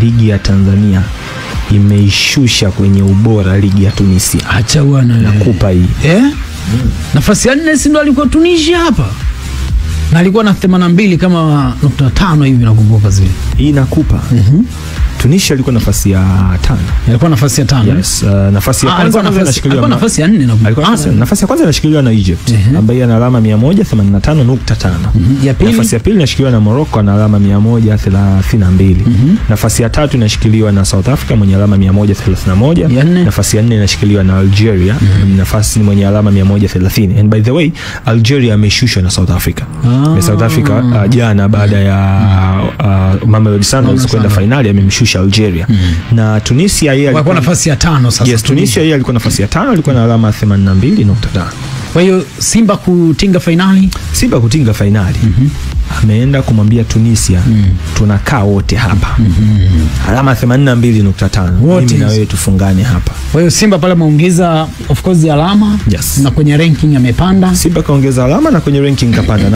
Ligi ya Tanzania imeishusha kwenye ubora ligi ya Tunisia. Acha bwana. Nakupa hii. Nafasi ya 4 si ndo alikuwa Tunisia hapa? Na alikuwa na 82 kama 5 hivi nakumbuka zile. Hii nakupa. Tunisia alikuwa nafasi ya 5. Alikuwa nafasi ya 5. Yes, nafasi ya kwanza alikuwa nafasi ya 4 na nafasi ya kwanza inashikiliwa na Egypt ambaye ana alama 185.5. Ya pili, nafasi ya pili inashikiliwa na Morocco ana alama 132. Nafasi ya tatu inashikiliwa na South Africa mwenye alama 131. Nafasi ya 4 inashikiliwa na Algeria, nafasi mwenye alama 130. And by the way, Algeria ameshushwa na South Africa. South Africa jana baada ya Mamelodi Sundowns kwenda finali amemshusha Algeria. Na Tunisia yeye alikuwa nafasi ya 5 sasa. Yes, Tunisia yeye alikuwa nafasi ya 5, alikuwa na alama 82.5. Kwa hiyo Simba kutinga finali? Simba kutinga finali. Ameenda kumwambia Tunisia, tunakaa wote hapa. Alama 82.5. Mimi na wewe tufungane hapa. Kwa hiyo Simba pale ameongeza of course alama. Yes. Na kwenye ranking amepanda. Simba kaongeza alama na kwenye ranking kapanda.